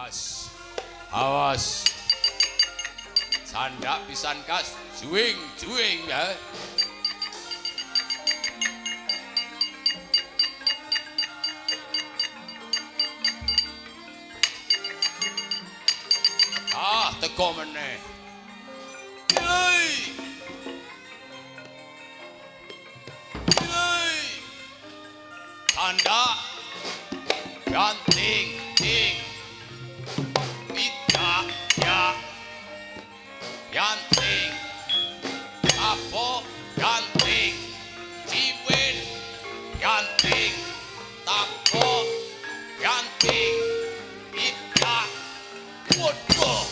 Awas. Awas. Sandak pisan kas juing juing ya. Ah, teko meneh. Hei. Hei. Sandak ganting ting. Tidak ya. Ganting. Tapo ganting. Ciwin ganting. Tapo ganting. Tidak. Waduh.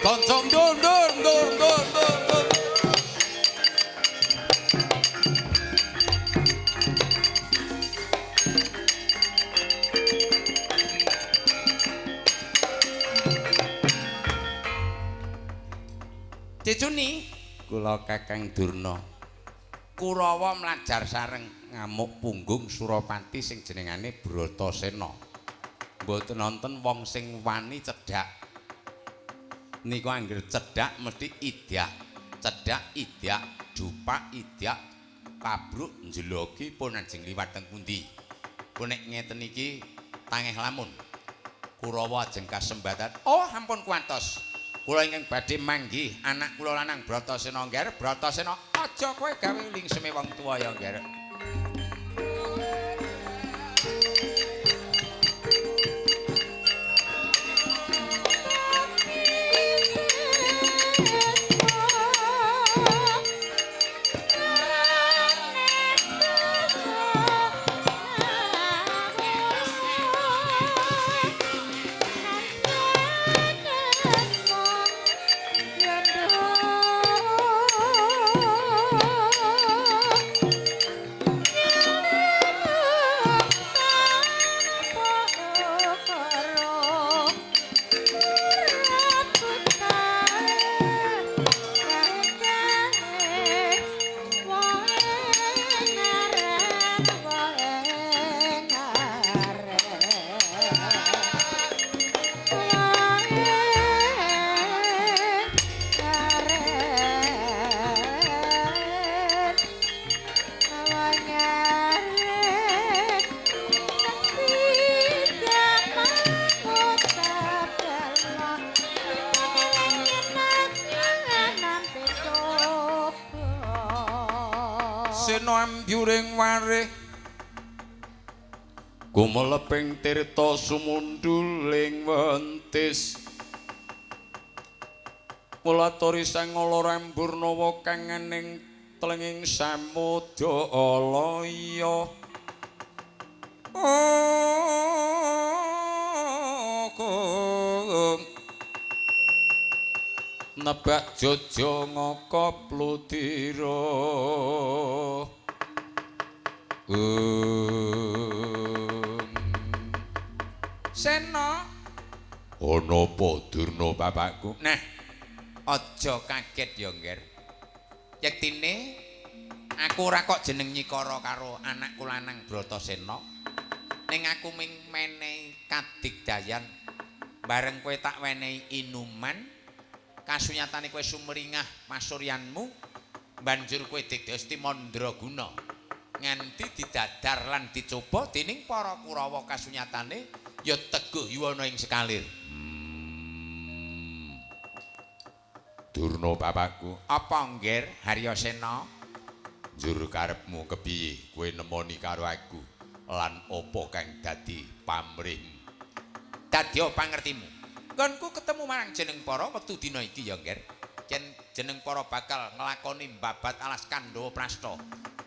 Kanca ndur ndur ndur ndur ndur ndur. Cicuni kula Kakang Durna. Kurawa mlajar sareng ngamuk punggung Surapati sing jenengane Bratasena. Mboten nonton wong sing wani cedhak. Niku angger cedhak mesti idyak, cedhak idyak, dupak idyak, kabruk njelogi pun ajeng liwat teng pundi. Pun nek ngeten iki tangeh lamun. Kurawa ajeng kasembatan. Oh, ampun kuwatos. Kula ingkang badhe manggih anak kula lanang Bratasena ngger, Bratasena aja kowe gawe lingseme wong tuwa ya ngger. Sena ambyuring warih gumeleping tirta sumunduling wentis mulaturi sang Alarambur-nawa kangening tlenging samudra alaya. Nebak jojo ngokop ludira. Sena ana apa Durna bapakku? Nah, aja kaget ya, Ngger. Yektine aku ora kok jeneng Nyikara karo anakku lanang Bratasena. Ning aku ming menehi kadigdayan bareng kowe tak wenehi inuman, kasunyatane kowe sumringah pasuryanmu, banjur kowe digdaya mandraguna. Nganti didadar lan dicoba dening para Kurawa kasunyatane ya teguh yuwana ing sekalir. Durna bapakku, apa Ngger Haryasena? Njur karepmu kepiye kowe nemoni karo aku lan apa kang dadi pamrihmu? Dadi pangertimu. Nggonku ketemu marang jeneng para wektu dina iki ya, Ngger. Yen jeneng para bakal nglakoni babat alas Kandhawa Prasta.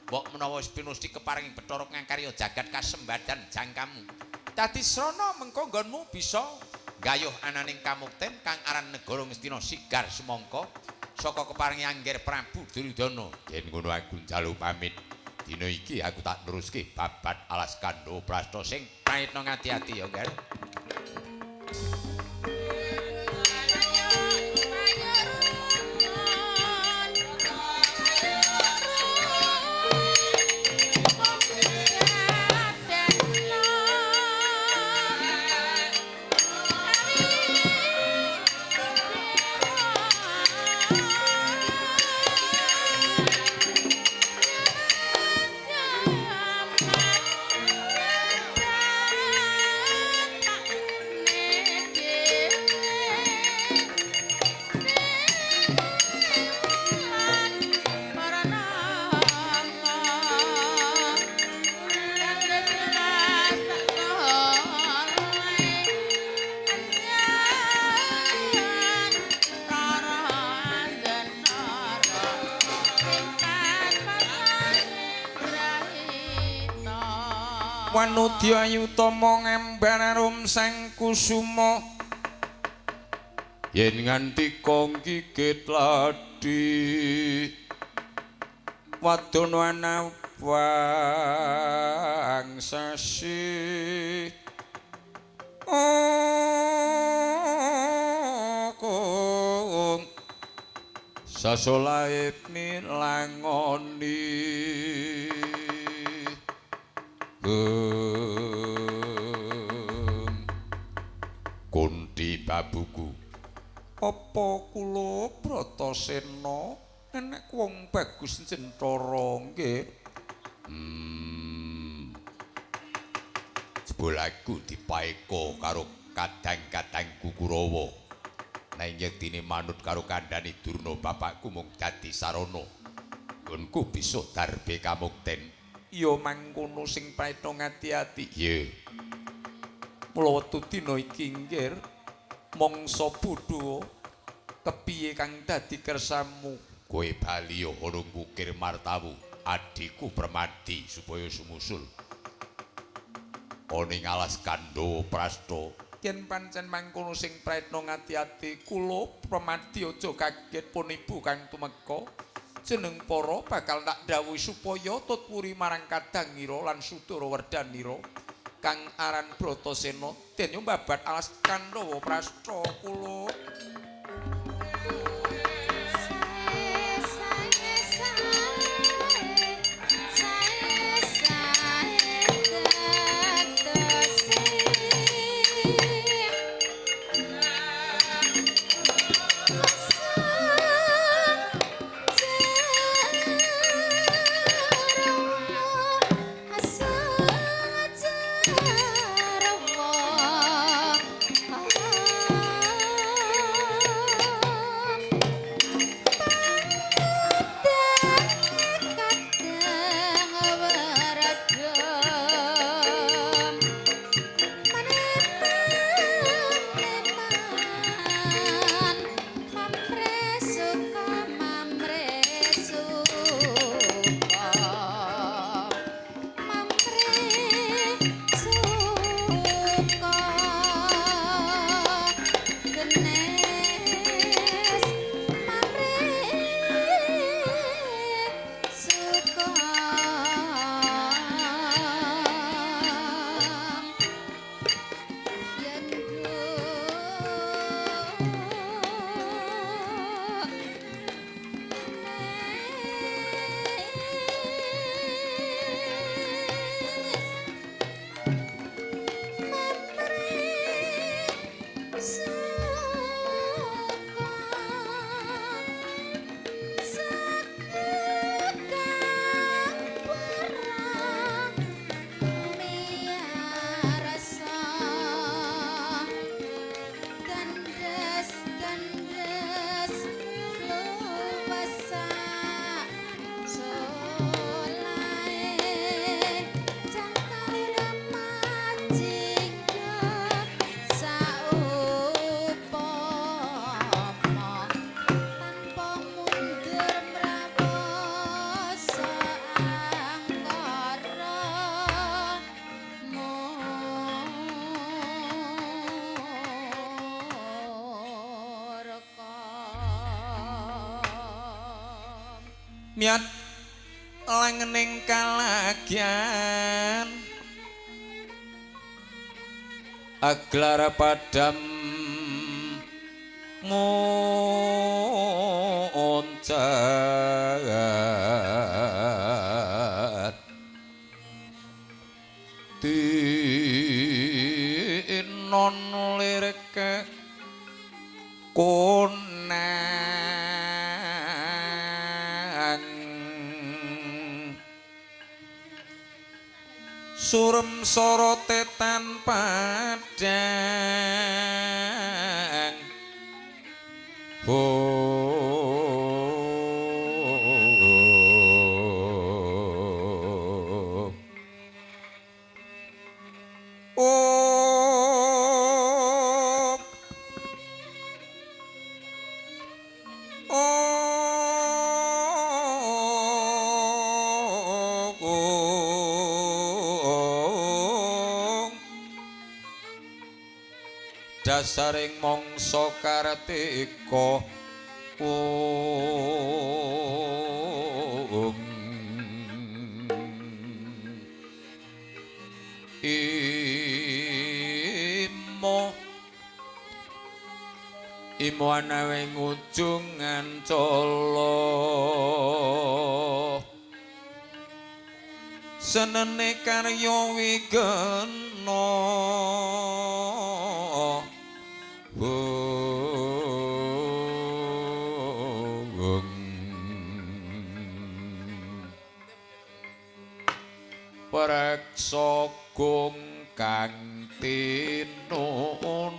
Mbok menawa wis pinusti keparingi Bathara ngangkarya jagat kasembadan jangkamu. Dadi srana mengko nggonmu bisa gayuh ananing kamukten kang aran negara Ngastina sigar sumangka saka keparingi Angger Prabu Duryudana. Yen ngono aku njaluk pamit. Dina iki aku tak neruske babat alas Kandhawa Prasta sing prayitna ngati-ati ya, Ngger. Wanudya ayutama ngambar arum sang kusuma yen nganti kong gigit ladi wadon ana wang sasi kong sasolahe milangoni. Kunti babuku, apa kula Bratasena enek wong bagus Jentara nggih? Jebul aku dipaeka karo kadang-kadangku Kurawa. Nanging yektine manut karo kandhane Durna bapakku mung dadi sarana. Nggonku bisa darbe kamukten. Ya mangkono sing prayitna ngati-ati. Iya. Mula wektu dina iki nggir mangsa bodho kepiye kang dadi kersamu? Kowe bali ya ana ngukir martawu adhiku Permadi supaya sumusul ana ing alas Kandhawa Prasta. Yen pancen mangkono sing prayitna ngati-ati, kula Permadi aja kaget pun ibu kang tumeka. Jeneng para bakal tak dawuhi supaya tut wuri marang kadangira lan sudara werdanira kang aran Bratasena den yo babat alas Kandhawa Prasta kula. Asal Miat langening kalagyan aglar padam moncat tinon lirke konang surem sorote tan padang dasaring mangsa kartika imo imo ana ing ujung ancala senene karya wigena Preksa gong kang tinunu ho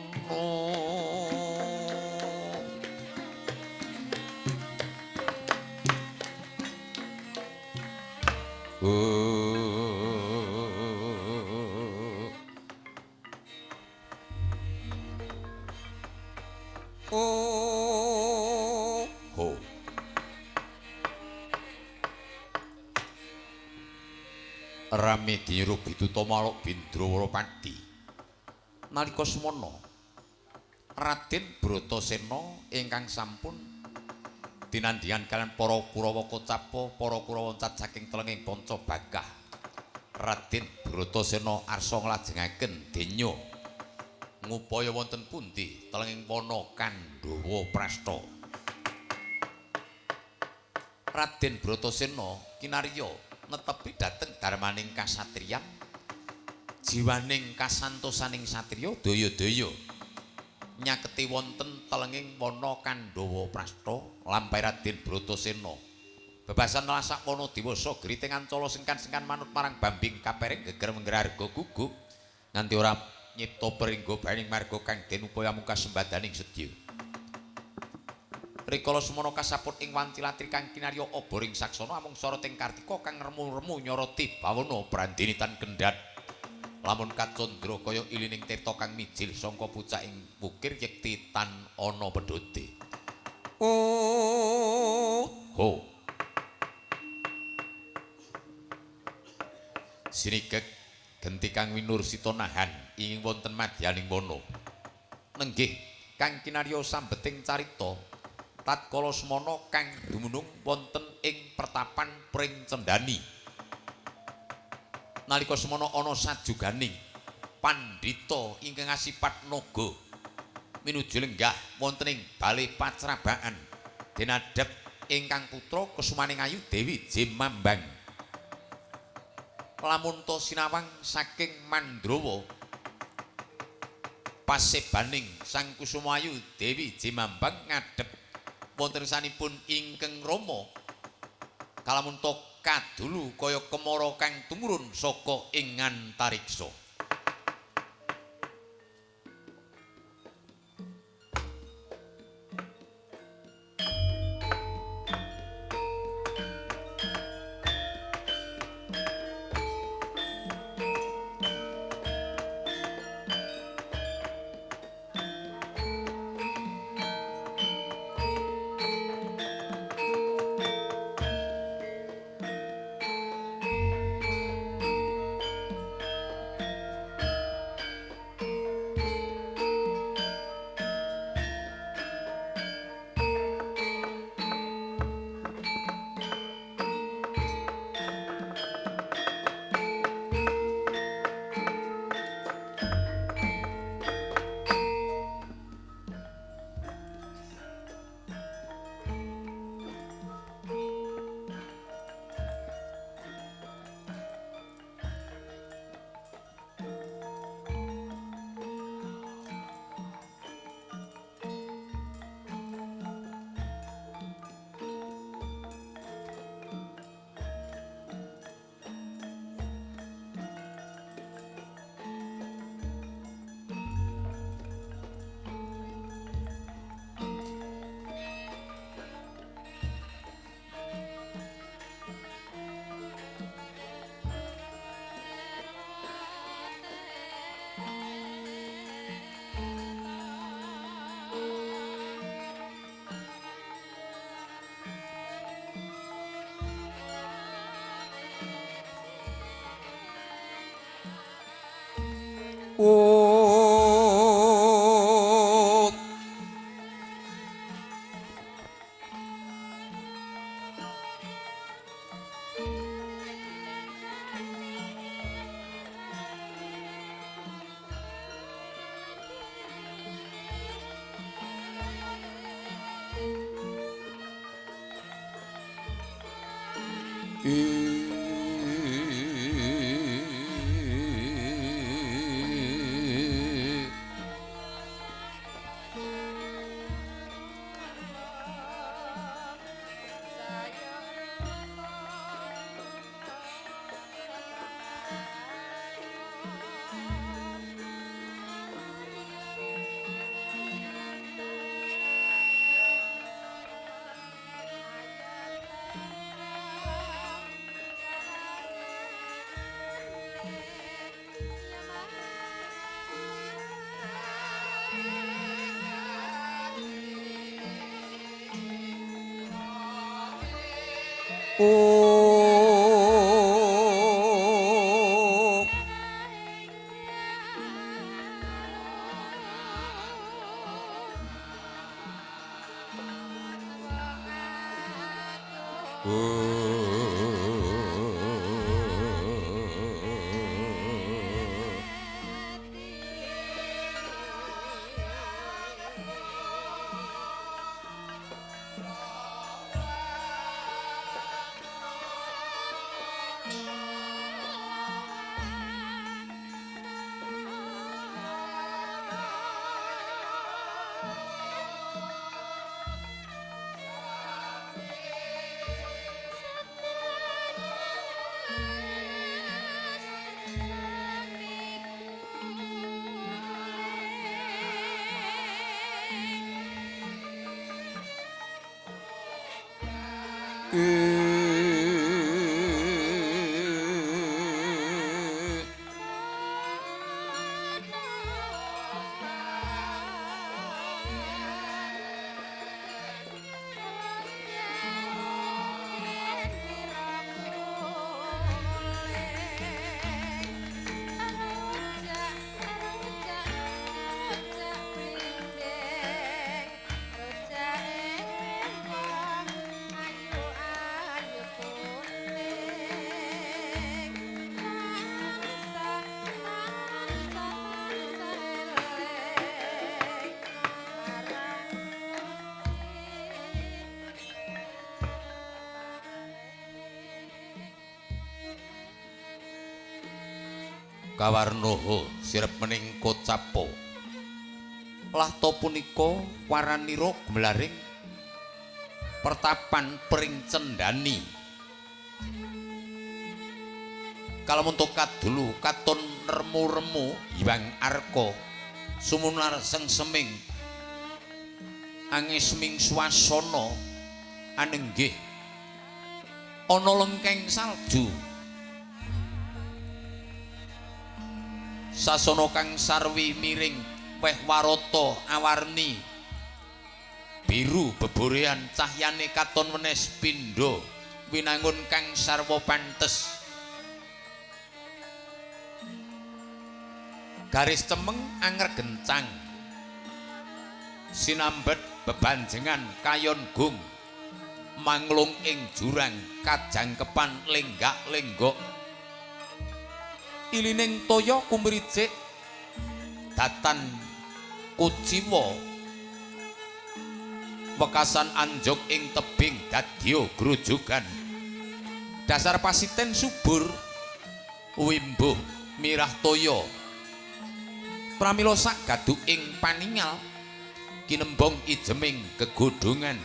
Rame dirubiduta maluk Bindrawara Pati. Nalika semana Raden Bratasena ingkang sampun dinandhian kaliyan para Kurawa kocapa, para Kurawa cat saking telenging Panca Bagah. Raden Bratasena arsa nglajengaken denya ngupaya wonten pundi telenging wana Kandhawa Prasta. Raden Bratasena kinarya netepi dhateng darmaning kasatriyan, jiwaning kasantosaning satriya daya-daya nyaketi wonten telenging wana Kandhawa Prasta lampahe Raden Bratasena. Bebasan lasak wana dewasa griting ancala sengkan-sengkan manut marang bambing kapereng geger menggerarga gugup nganti ora nyipta peringga baning marga kang den upaya mung kasembadaning sedya. Rikala semana kasaput ing wanci latri kang kinarya obor ing saksana amung soroting kartika kang remu-remu nyoroti bawana brandini tan kendhat. Lamun kacandra kaya ilining tirta kang mijil sangka pucaking wukir yekti tan ana pedhote. Oh ho. Sinigek genti kang winursita nahan ing wonten madyaning wana. Nenggih kang kinarya sambeting carita tatkala semana kang dumunung wonten ing pertapan Pring Cendani. Nalika semana ana sajuganing pandhita ingkang asipat naga minuju lenggah wonten ing bale pacrabaan denadhep ingkang putra kesumaning ayu Dewi Jemambang. Lamun ta sinawang saking Mandrawa pasebaning Sang Kusumayu Dewi Jemambang ngadhep wonten sanipun ingkang Rama kalamunta kadulu kaya kemara kang tumurun saka ing antariksa. Kawarnoho sirep mening kocapo lahta punika waranira gumlaring pertapan pring cendani kalamunto kadulu katon remu-remu Hyang Arka sumunar sengseming angisming swasana anenggih ana lengkeng salju sasana kang sarwi miring weh warata awarni biru beborean cahyane katon wenes pindha winangun kang sarwa pantes garis cemeng anger gencang sinambet bebanjengan kayon gung manglung ing jurang kajangkepan lenggak-lenggok ilining toya kumricik datan kuciwa wekasan anjog ing tebing dadya grujugan dasar pasiten subur wimbuh mirah toya pramila sak gaduking paningal kinembong ijeming gegodhongan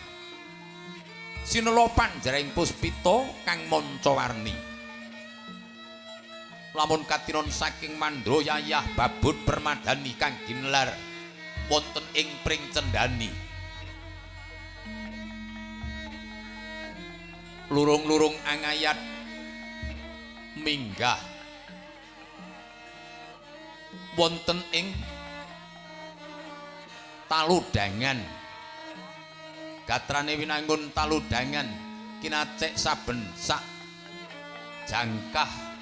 sinela panjaraing puspita kang manca warni lamun katinon saking mandra yayah babut permadani kang ginelar wonten ing pring cendani lurung-lurung angayat minggah wonten ing taludangan gatrane winangun taludangan kinacek saben sak jangkah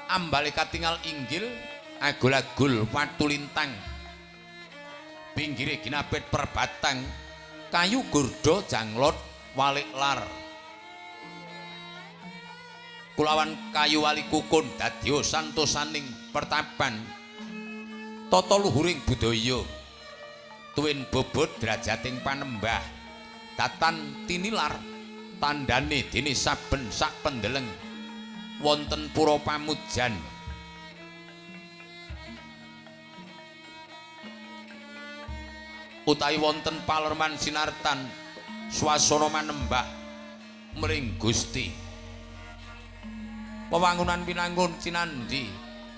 ambale katingal inggil agul-agul watu lintang pinggire ginapit perbatang kayu gurda janglot walik lar kulawan kayu wali kukun dadya santosaning pertapan tata luhuring budaya tuwin bobot drajating panembah datan tinilar Tandane dene saben sak pendeleng wonten pura pamujan. Utawi wonten palerman sinartan swasana manembah mring Gusti. Wewangunan pinangun cinandhi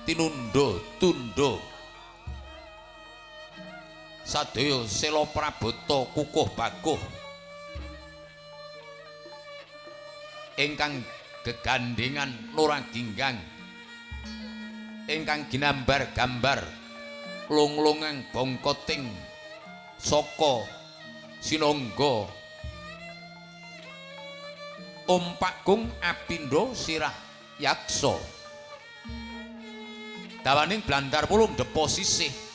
tinundha tundha. Sadaya sela prabata kukuh baguh ingkang gegandhengan nuraginggang ingkang ginambar gambar lunglungang bongkoting saka sinangga ompakgung apindo sirah yaksa dawaning blandar pulung depo sisih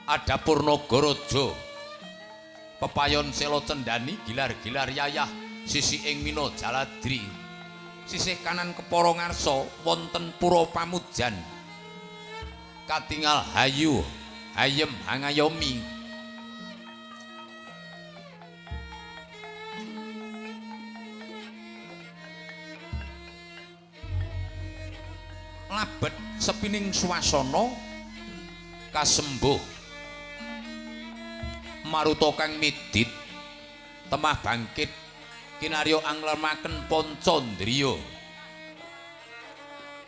adapur nagaraja pepayon sela cendhani gilar-gilar yayah sisi ing Mina Jaladri sisih kanan kepara ngarsa wonten pura pamujan katingal hayu hayem hangayomi labet sepining swasana kasembuh maruta kang midit temah bangkit kinarya anglemaken pancandriya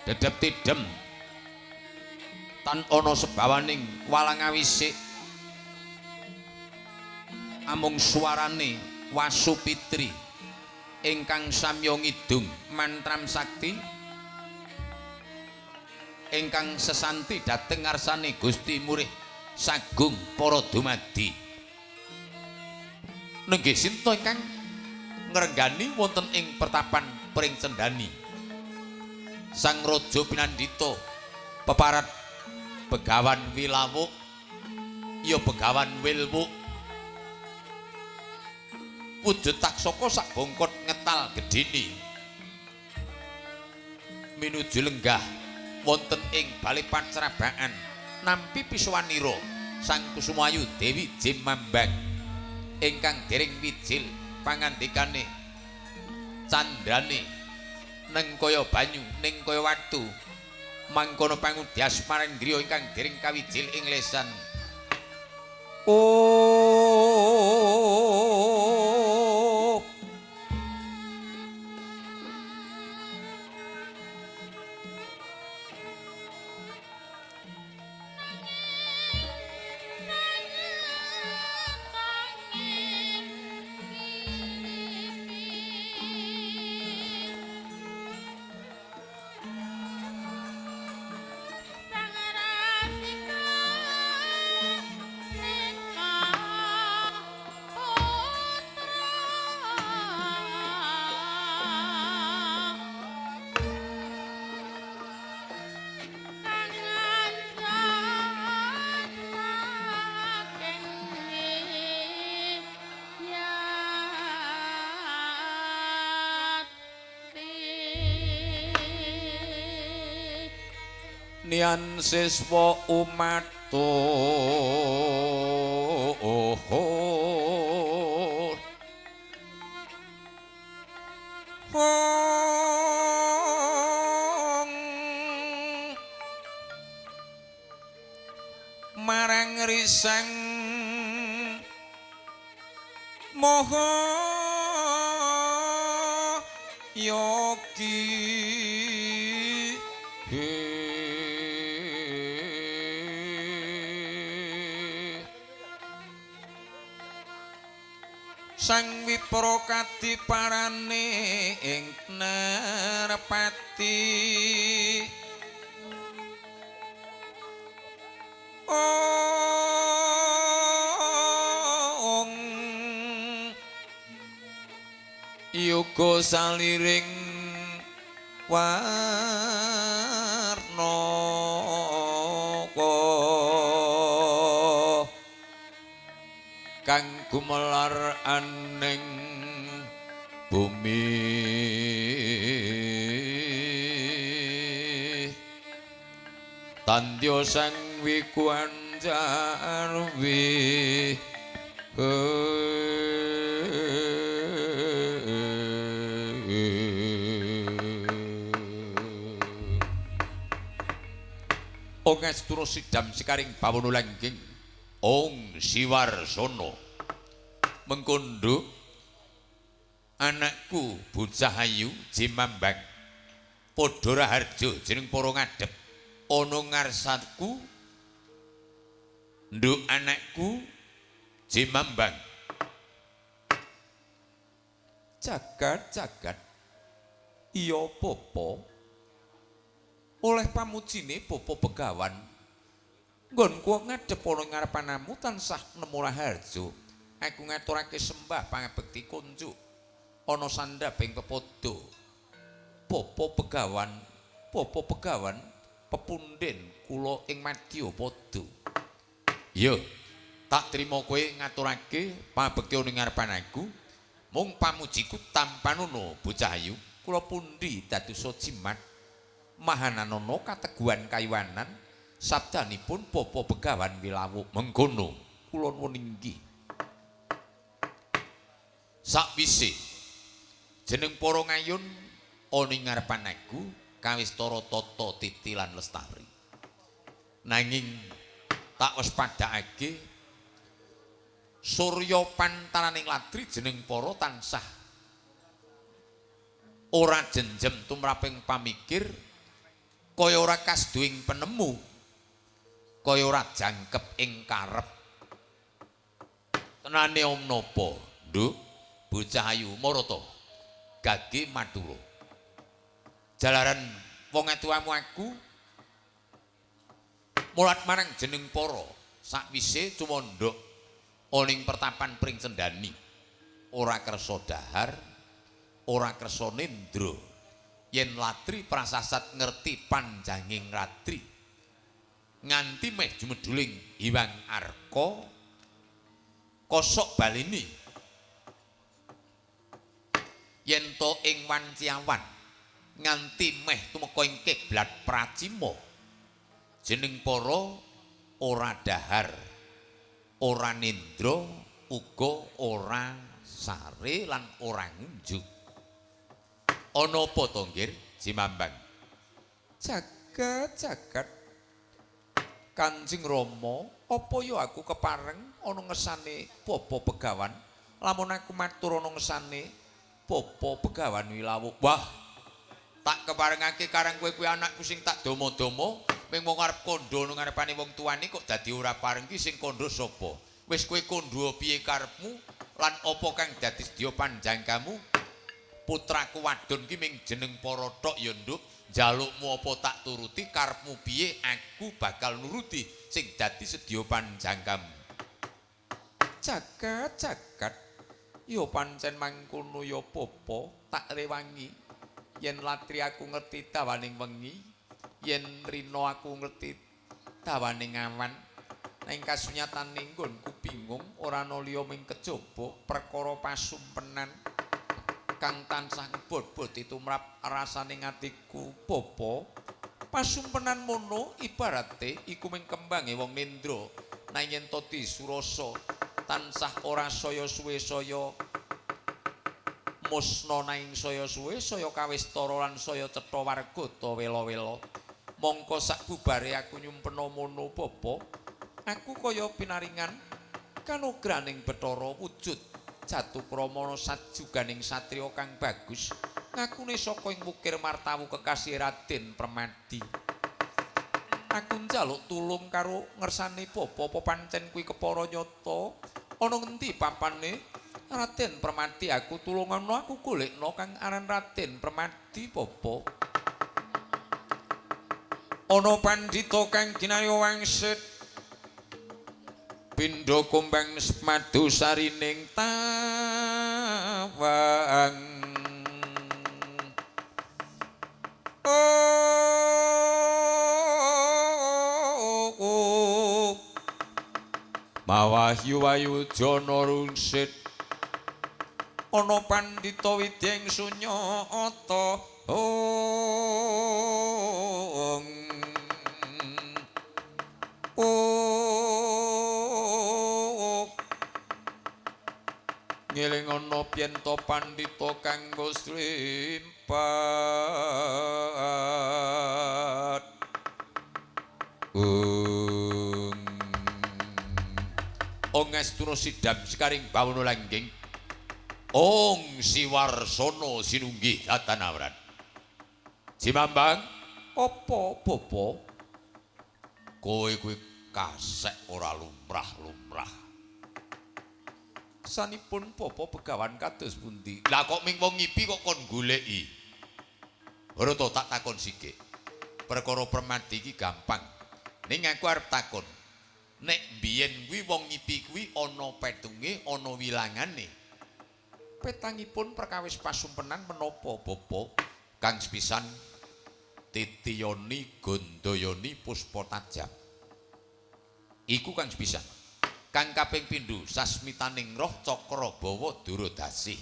dedep tidem tan ana sebawaning walang awisik amung suarane Wasu Pitri ingkang samya ngidung mantram sakti ingkang sesanti dhateng ngarsane Gusti Murih Sagung para dumadi. Nenggih sinta ingkang ngrenggani wonten ing pertapan Pring Cendhani. Sang Raja pinandhita peparat Begawan Wilawuk ya Begawan Wilwuk wujud taksaka sak bongkot ngetal gedhene minuju lenggah wonten ing bale pacrabaan nampi pisuwanira Sang Kusumayu Dewi Jimambang ingkang dereng wijil pangandikane candrane neng kaya banyu ning kaya watu mangkono pangudyas marang griya ingkang dereng kawijil ing lesan. Oh, nian siswa umat marang risang moho yogi. Sang Wipra kadiparane ing Nerpati. Ong yoga saliring warna kang gumelar aning bumi. Tandya Sang Wikuandha jarwi. Ong astura sidam sekaring bawana langgeng Ong Siwarsono mengkondo anakku bocah ayu Jimambang padha raharja jeneng para ngadhep ana ngarsaku nduk anakku Jimambang. Jagat jagat iya bapa oleh pamujine bapa begawan nggonku ngadhep ana ngarepanamu tansah nemu raharja. Aku ngaturake sembah pangabekti kunjuk ana sandhaping pepadha bapa begawan, bapa begawan pepunden kula ing madyapada. Iya, tak trima kowe ngaturake pangabekti ana ngarepan aku mung pamujiku tampanana bocah ayu. Kula pundi dadosa jimat mahananana kateguhan kayuwanan sabdanipun bapa begawan Wilawuk. Mengkono kula nuwun inggih. Sakwise jeneng para ngayun ana ing ngarepan aku kawistara tata titi lan lestari. Nanging tak waspadakake surya pantaraning ladri jeneng para tansah ora jenjem tumraping pamikir kaya ora kasduwing penemu kaya ora jangkep ing karep. Tenane om napa nduk bocah ayu marata gage mathura jalaran wong atuamu aku mulat marang jeneng para sakwise tumandhak ana ing pertapan pring sendani ora kersa dahar ora kersa nendra yen latri prasasat ngerti panjanging ratri nganti meh jumeduling Hyang Arka kosok baleni yen to ing wanci awan nganti meh tumeka ing kiblat pracima jeneng para ora dahar ora nendra uga ora sare lan ora ngunjuk. Ana apa to nggir Jimambang? Jagat jagat Kanjeng Rama, apa ya aku kepareng ana ngersane bapa begawan? Lamun aku matur ana ngersane bapa begawan Wilawuk. Wah, tak keparengake karang kowe kuwi anakku sing tak domo-domo ming wong arep kandha nang ngarepane wong tuane kok dadi ora pareng ki sing kandha sapa? Wis kowe kandha piye karepmu lan apa kang dadi sedya panjangkamu? Putraku wadon ki ming jeneng para tok ya nduk, njalukmu apa tak turuti, karepmu piye aku bakal nuruti sing dadi sedya panjangkamu. Jagat jagat ya pancen mangkono ya bapa, tak rewangi yen latri aku ngerti dawaning wengi, yen rina aku ngerti dawaning awan. Ning kasunyatane nggonku bingung ora ana liya ming kejaba perkara pasumpenan kang tansah ngebot-bot tumrap rasane atiku bapa. Pasumpenan mono ibarate iku ming kembange wong nendra nang yen to disurasa tansah ora saya suwe saya musna nanging saya suwe saya kawistara lan saya cetha wargata wela-wela. Mongko sak bubare aku nyumpena mono bapa, aku kaya pinaringan kanugraning Bathara wujud Jatukrama sajuganing satriya kang bagus ngakune saka ing wukir martawu kekasih Raden Permadi. Aku njaluk tulung karo ngersane bapa, apa pancen kuwi kepara nyata ana ngendi papane Raden Permadi? Aku tulungono, aku golekno kang aran Raden Permadi bapa. Ana pandhita kang ginaya wangsit pindha kumbang madu sarining tawang. Oh, mawahyu wayu jana rungsit ana pandhita widya ing sunyata. Oh, oh. biyen to pandhita kang wis limpat. Ong Astuna sidam sekaring bawana langgeng. Ong Siwarsono sinunggih datanawran. Cimambang, apa bapa? Kowe kuwi kasek ora lumrah-lumrah. Sanipun bapa begawan kados pundi? Lah kok ming wong ngipi kok kon goleki? Ora to tak takon sithik. Perkara permadi iki gampang. Ning aku arep takon. Nek biyen kuwi wong ngipi kuwi ana petunge, ana wilangane. Petangipun perkawis pasumpenan menapa bapa? Kang sepisan Titiyoni Gondoyoni Puspa Tajam. Iku kang sepisan. Kang kaping pindho sasmitaning roh cakra bawa duradasih.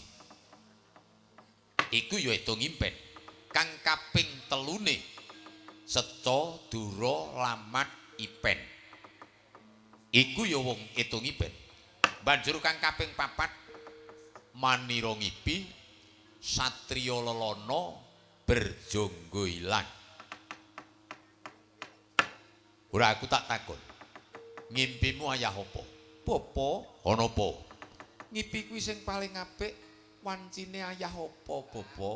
Iku ya etung impen. Kang kaping telune seca dura lamat ipen. Iku ya wong etung ipen. Banjur kang kaping papat manira ngipi satriya lelana berjonggo ilang. Ora aku tak takon. Ngimpimu ayah apa? Bapa, ana apa? Ngipi kuwi sing paling apik wancine ayah apa, bapa?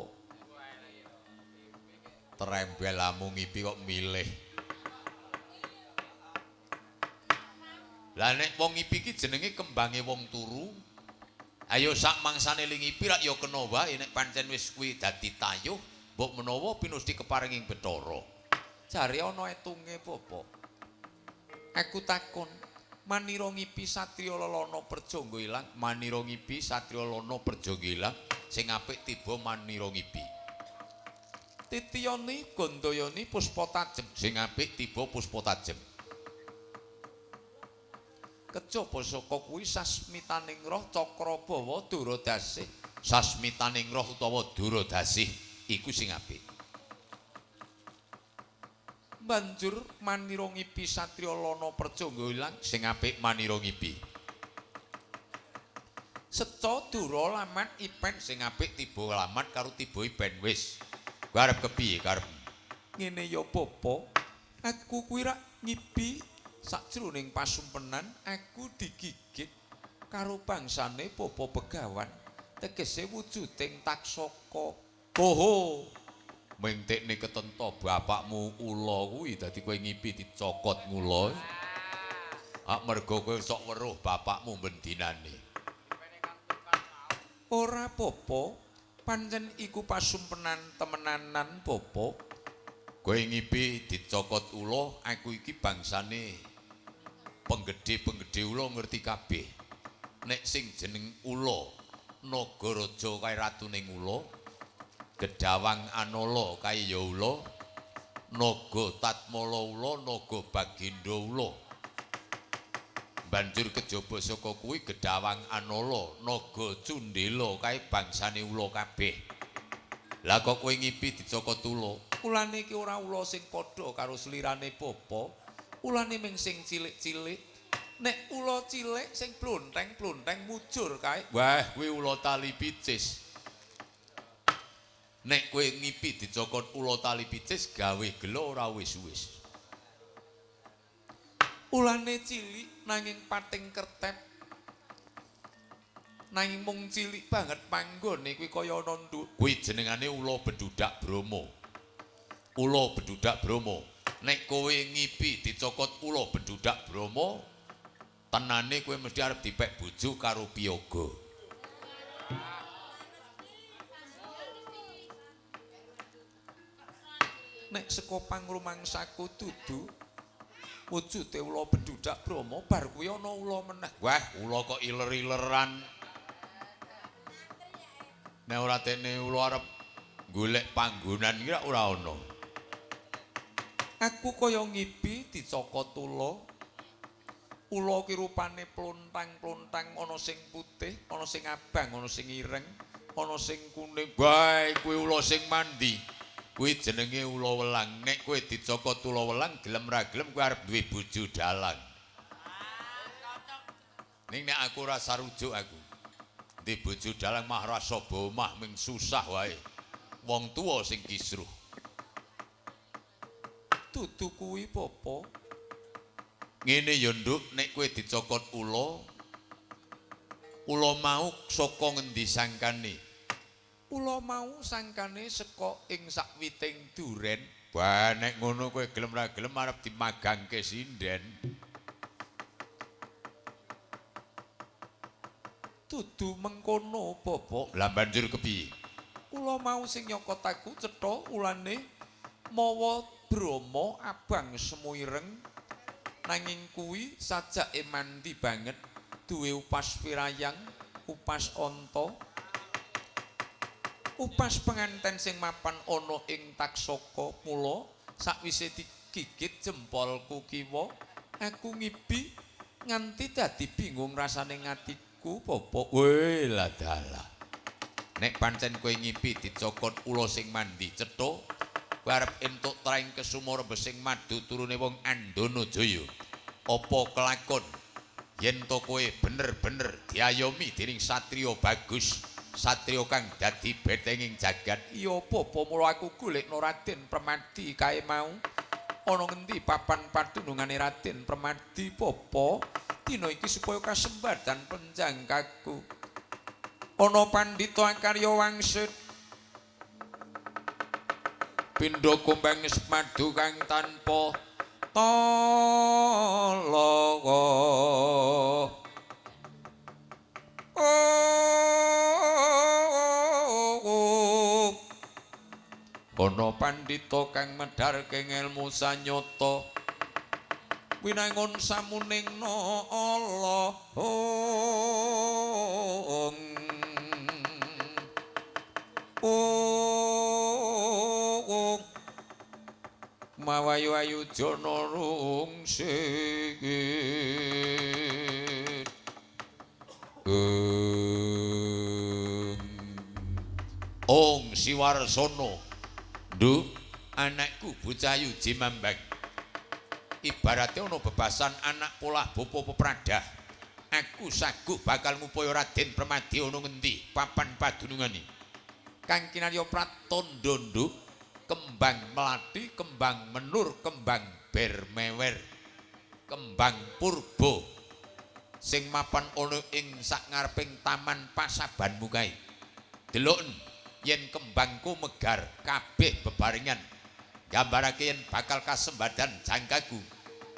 Trembelamu ngipi kok milih. Lah nek wong ngipi iki jenenge kembange wong turu. Ayo sak mangsane li ngipi rak ya kena wae nek pancen wis kuwi dadi tayuh, mbok menawa pinusti keparing ing Bathara. Jare ana etunge, bapa. Aku takon, manira ngipi satriya lelana perjangga ilang, manira ngipi satriya lelana perjangga ilang, sing apik tiba manira ngipi. Titiyoni Gondoyoni Puspa Tajem, sing apik tiba Puspa Tajem. Kejaba saka kuwi sasmitaning roh cakra bawa duradasih, sasmitaning roh utawa duradasih iku sing apik. Banjur manira ngipi satriya lana perjangga ilang, sing apik manira ngipi. Seca dura lamat ipen, sing apik tiba lamat karo tiba ipen wis. Kowe arep kepiye karep? Ngene ya bapa, aku kuwi rak ngipi sakjroning pasumpenan aku digigit karo bangsane bapa begawan, tegese wujuding taksaka. Oho, mengtekne ketento bapakmu ula kuwi dadi kowe ngipi dicokot ngula. Hak mergo kowe sok weruh bapakmu bendinane. Ora apa-apa, pancen iku pasumpenan temenanan bapa. Kowe ngipi dicokot ula, aku iki bangsane penggede-penggede ula ngerti kabeh. Nek sing jeneng ula, Nagaraja kae ratune ula, Gedawang Anala kae ya ula, Naga Tatmala ula, Naga Bagindo ula. Banjur kejaba saka kuwi Gedawang Anala, Naga Cundela kae bangsane ula kabeh. Lah kok kowe ngipi dicokot ula? Ulane iki ora ula sing padha karo slirane bapa. Ulane ming sing cilik-cilik. Nek ula cilik sing blonteng-blonteng mujur kae. Wah, kuwi ula tali picis. Nek kowe ngipi dicokot ula tali picis gawe gela ora wis-wis. Ulane cilik nanging pating kertep. Nanging mung cilik banget panggone kuwi kaya ana nduk. Kuwi jenengane ula bedudak Bromo. Ula bedudak Bromo. Nek kowe ngipi dicokot ula bedudak Bromo, tenane kowe mesti arep dipek bojo karo piyaga. Nek saka pangrumangsaku dudu wujude ula bedudak Bromo, bar kuwi ana ula meneh. Wah, ula kok iler-ileran. Nek ora tene ula arep golek panggonan iki ora ana. Aku kaya ngipi dicokot ula. Ula ki rupane plontang-plontang, ana sing putih, ana sing abang, ana sing ireng, ana sing kuning. Wae kuwi ula sing mandi. Kuwi jenenge ula welang. Nek kowe dicokot ula welang, gelem ra gelem kowe arep duwe bojo dalang. Ning nek aku ora sarujuk aku. Di bojo dalang mah rasa omah ming susah wae. Wong tuwa sing kisruh. Dudu kuwi Bapa. Ngene ya Nduk, nek kowe dicokot ula, ula mau saka ngendi sangkane? Ula mau sangkane saka ing sakwiting duren. Wah, nek ngono kowe gelem ra gelem arep dimagangke sinden. Dudu mengkono Bapak. Lah banjur kepiye? Kula mau sing nyokot aku cetha ulane mawa brama abang semu ireng, nanging kuwi sajake mandi banget, duwe upas pirayang, upas onta, upas penganten sing mapan ana ing Taksaka. Mula sakwise digigit jempolku kiwa, aku ngibi nganti dadi bingung rasane ngatiku Bapak. Weh lah dalah. Nek pancen kowe ngipi dicokot ula sing mandi cetha, kowe arep entuk traing kesumur besing madu turune wong Andono Jaya. Apa kelakon yen to kowe bener-bener diayomi dening satriya bagus, satriya kang dadi betenging jagat. Iya Bapak, mula aku golekno Raden Permadi kae mau. Ana ngendi papan padunungane Raden Permadi Bapak? Dina iki supaya kasembadan penjangkaku. Ana pandhita akarya wangsit pindha kumbang semadu kang tanpa talaga. Ana pandhita kang medharke ngelmu sanyata winangun samuning Allah. Mawayu ayu jana rungsit. Ong Siwarsono, Nduk, anakku bocah ayu jimambang. Ibarate ana bebasan anak polah bapa pepradah. Aku saguh bakal ngupaya Raden Permadi ana ngendi papan padunungane. Kang kinarya pratandha Nduk, kembang melati, kembang menur, kembang bermewer, kembang purba sing mapan ana ing sak ngareping taman pasabanmu kae. Deloken yen kembangku megar kabeh bebarengan, gambarake yen bakal kasembadan jangkaku.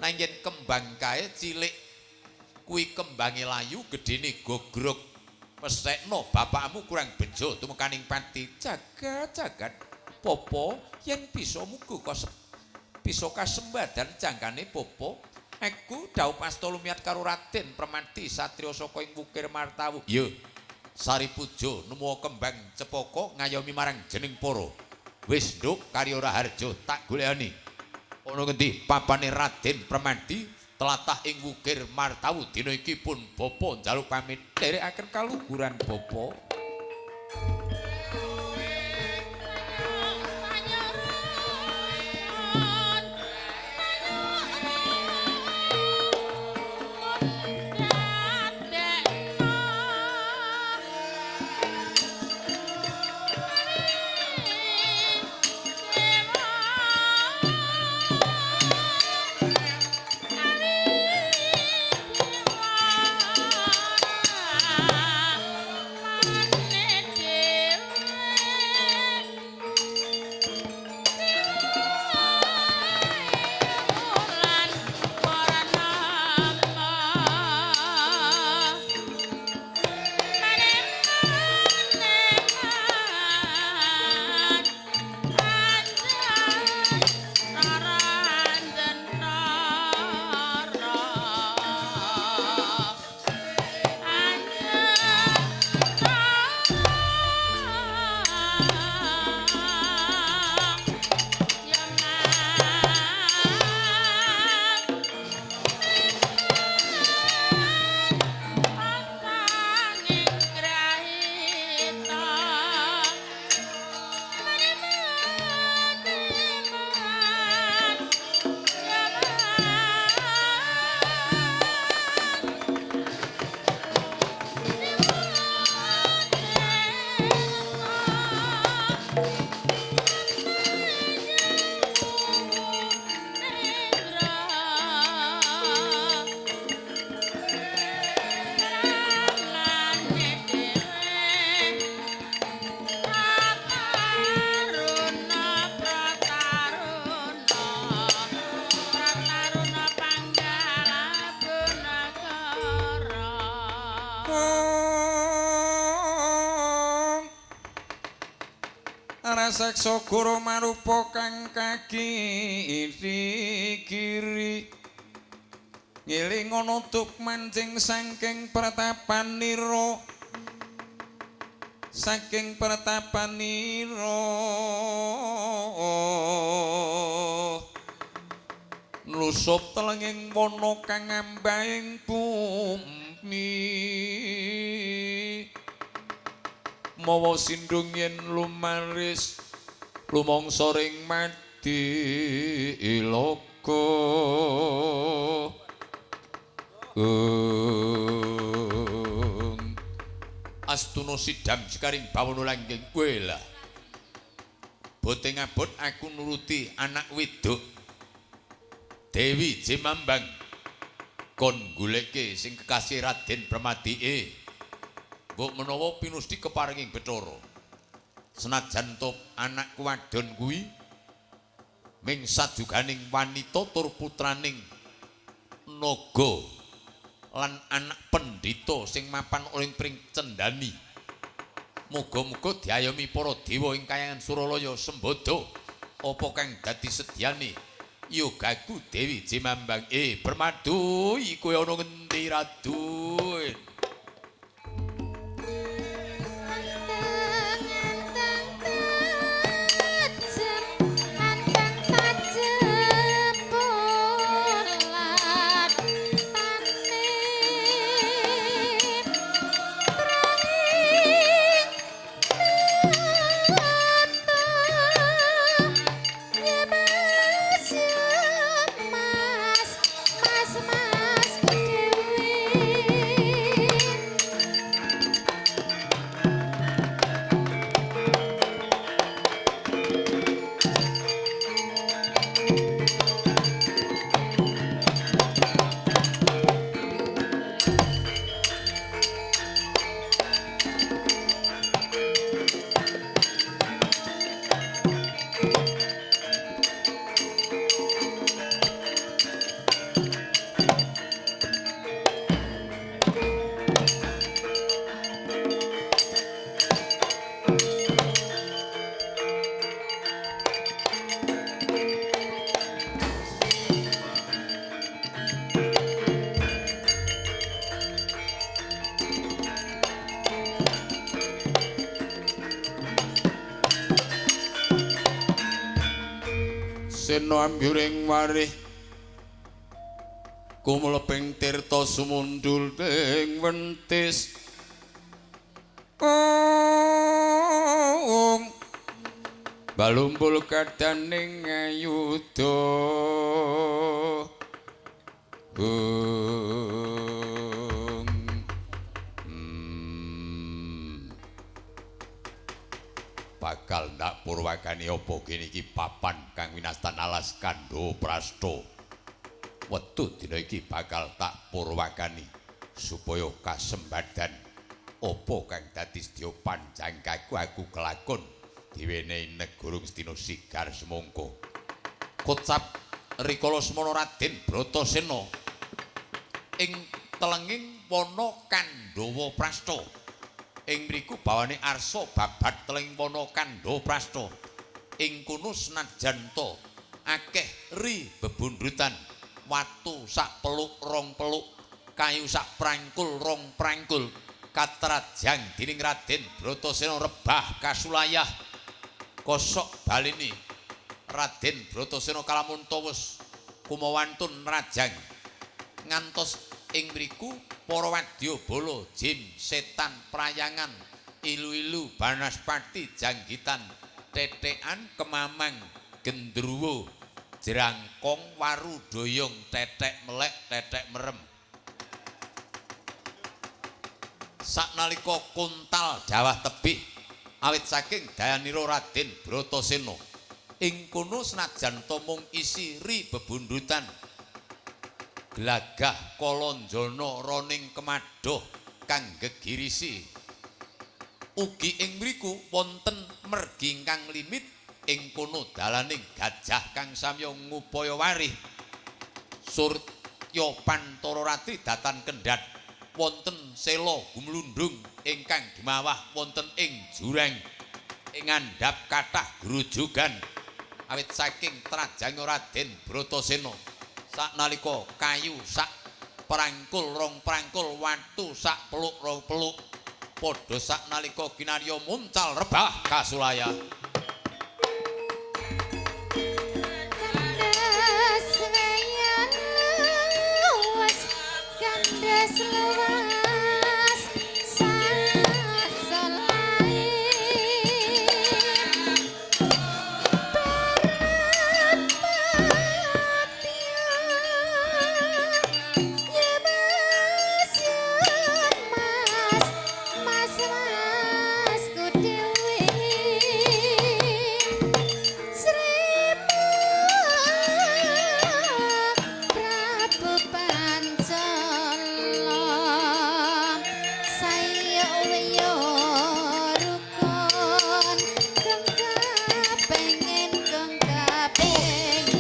Nanging yen kembang kae cilik kuwi kembange layu gedene gogrok. Pesekno bapakmu kurang bejo tumekaning pati. Jagat jagat Bapa, yen bisa muga bisa kasembadan jangkane Bapa. Aku dhaup asta lumiyat karo Raden Permadi satriya saka ing Wukir Martawu. Iya, Saripuja nemu kembang cepaka ngayomi marang jeneng para. Wis Nduk, karya raharja tak golekane. Ana ngendi papane Raden Permadi tlatah ing Wukir Martawu dina iki pun bapa njaluk pamit. Nderekaken kaluhuran Bapa. Dewa. Raseksa guru marupa kang kagiri kiri ngiling ana duk mancing saking pratapanira saking pratapanira nlusup telenging wana kang ambaing bumi mawa sindung yen lumaris lumangsa ring madiloka. Astuna sidam jekaring bawana langgeng kowe lah. Bote ngabot aku nuruti anak wedok Dewi Jemambang kon goleke sing kekasih Raden Permadi. Mbok menawa pinusti keparinging Bathara. Senajan to anakku wadon kuwi ming sajuganing wanita tur putraning naga lan anak pendhita sing mapan ing pring cendhani. Muga-muga diayomi para dewa ing kayangan Suralaya sembada apa kang dadi sedyane yogaku Dewi Jemambang. Permadu iku ana ngendi Radu? Sena ambyuring warih kumleping tirta sumundul ing wentis ung balumpul kadaning ayuda. Bakal ndak purwakani apa kene iki papan kang winastan alas Kandha Prasta. Wetu dina iki bakal tak purwakani supaya kasembadan apa kang dadi sedya panjangkaku aku kelakon diwenehi negara Ngastina sigar semangka. Kocap rikala semana Raden Bratasena ing telenging wana Kandhawa Prasta. Ing mriku bawane arsa babat teleng wana Kandha Prasta. Ing kono senajan ta akeh ri bebundhutan watu sak peluk rong peluk, kayu sak prangkul rong prangkul, katrajang dening Raden Bratasena rebah kasulayah. Kosok balini Raden Bratasena kalamun tawes kumawantun rajang ngantos ing mriku para wadyabala jim setan prayangan ilu-ilu banaspati janggitan tetekan kemamang gendruwo jerangkong waru doyong tetek melek tetek merem. Saknalika kuntal jawah tebih awit saking dayanira Raden Bratasena ing kono senajan ta mung isi ri bebundhutan glagah kalonjana roning kemadoh kang gegirisi. Ugi ing mriku wonten mergi ingkang limit ing kono dalaning gajah kang samya ngupaya warih. Surya Pantara Ratri datan kendhat wonten sela gumlundung ingkang dumawah wonten ing jurang. Ing ngandhap kathah grujugan awit saking trajang Raden Bratasena. Saknalika kayu sak prangkul rong prangkul, watu sak peluk rong peluk, padha saknalika kinarya muncal rebah kasulaya. Kandas weyan luwas, kandas luwas sasolae. Berat patya ya mas, ya mas, mas masku dhewe. Sri Prabu Pancala saya wiyo rukun kang kapengen kang kapengen.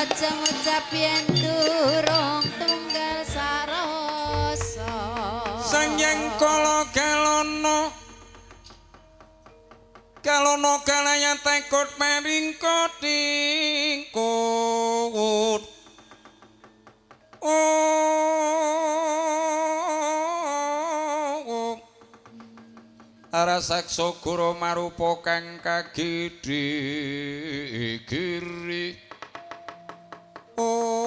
Aja ngucap yen durung tunggal sarasa. Sang Hyang Kala Galana Galana galaya tekut maringkut tingkut. Oh, Rasaksa guru marupa kang kagidhi giri. Om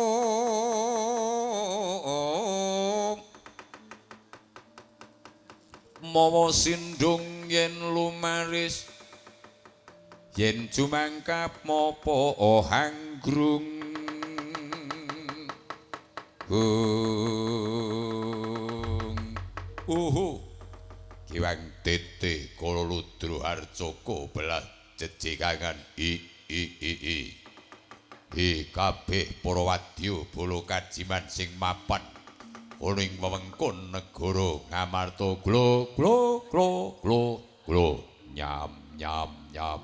mawa sindung yen lumaris yen jumangkap mapa hanggrung. Hung uhu kiwang tete kala ludra harcaka belah jejekangan i i i i i kabeh para wadya bala kajiman sing mapan ana ing wewengkon negara Ngamarta glo glo glo glo glo nyam nyam nyam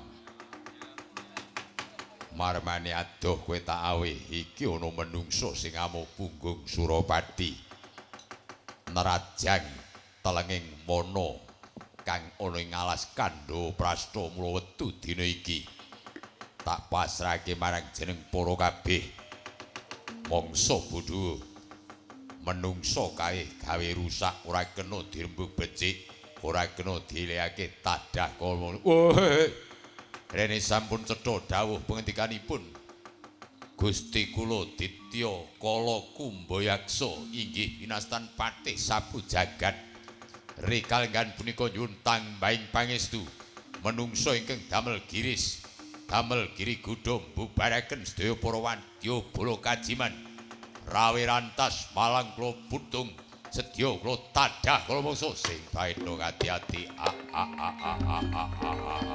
marmane adoh kowe tak aweh iki ana menungsa sing ngamuk punggung Surapati nerajang telenging wana kang ana ing alas Kandha Prasta mula wetu dina iki tak pasrahke marang jeneng para kabeh mangsa bodho menungsa kae gawe rusak ora kena dirembug becik ora kena dilehake tadah kala. Rene sampun cetha dawuh pengendikanipun Gusti kula Ditya Kala Kumbayaksa inggih winastan patih sapu jagat. Rikalenggan punika nyuwun tambahing pangestu menungsa ingkang damel giris damel giri gudha mbubaraken sedaya para wadya bala kajiman rawe rantas malang kula putung sedya kula tadah kala mangsa sing baetno ati-ati a a a a a a a.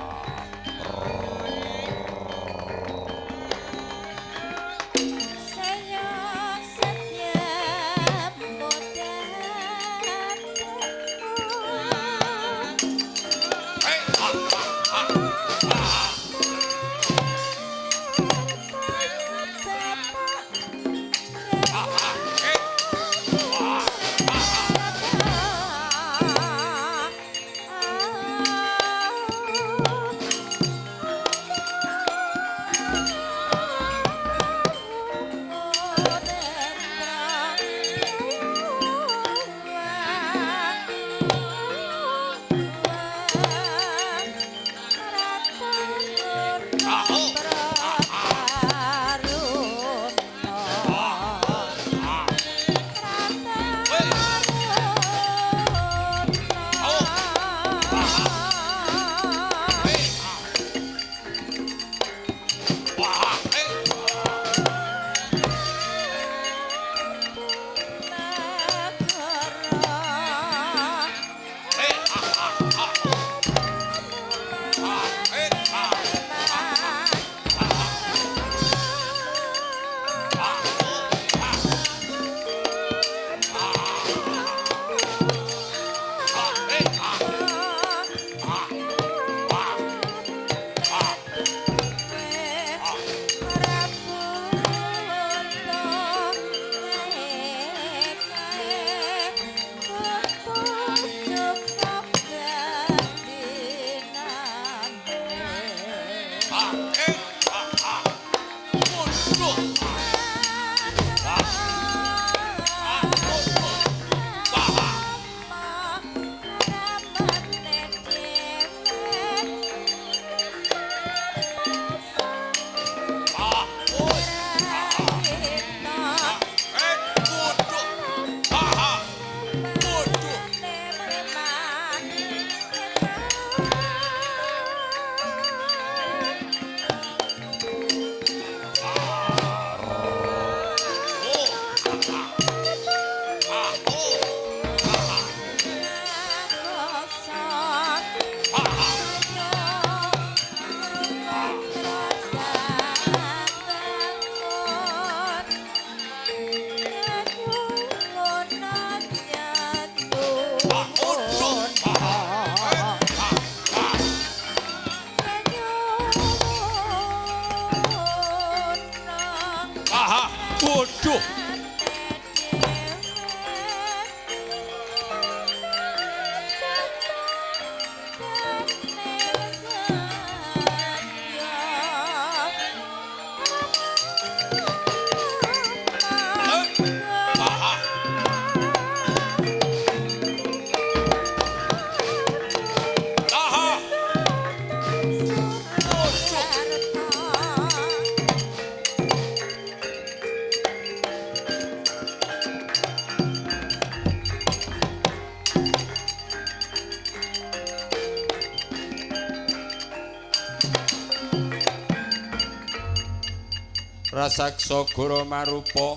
Rasaksa Guru Marupa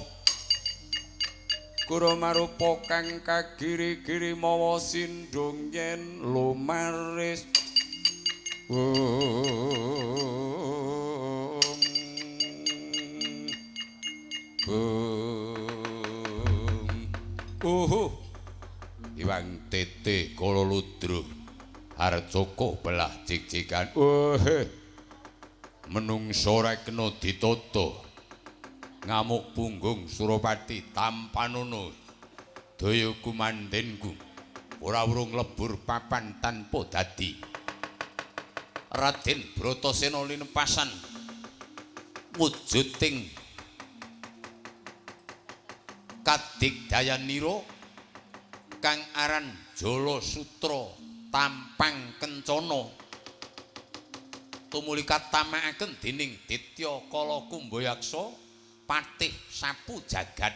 Guru Marupa kang kagiri-giri mawa sindhung yen lumaris. Uhu Iwang tete kala ludruh Harcoko belah jig-jigan. Menungso ora kena ditata. Ngamuk punggung Surapati tampanono daya kumandenku ora urung lebur papan tanpa dadi. Raden Bratasena linepasan wujuding kadigdayanira kang aran Jala Sutra Tampang Kencana tumuli katamakaken dening Ditya Kala Kumbayaksa patih sapu jagat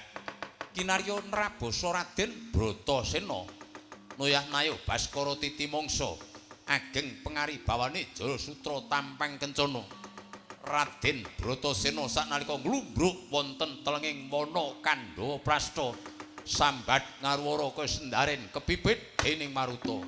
kinarya nrabasa Raden Bratasena noyah nayo Baskara titi mangsa ageng pengaribawane Jala Sutra Tampang Kencana. Raden Bratasena saknalika nglumbruk wonten telenging wana Kandhawa Prastha sambat ngaruwara kaya sendaren kepipit dening Maruta.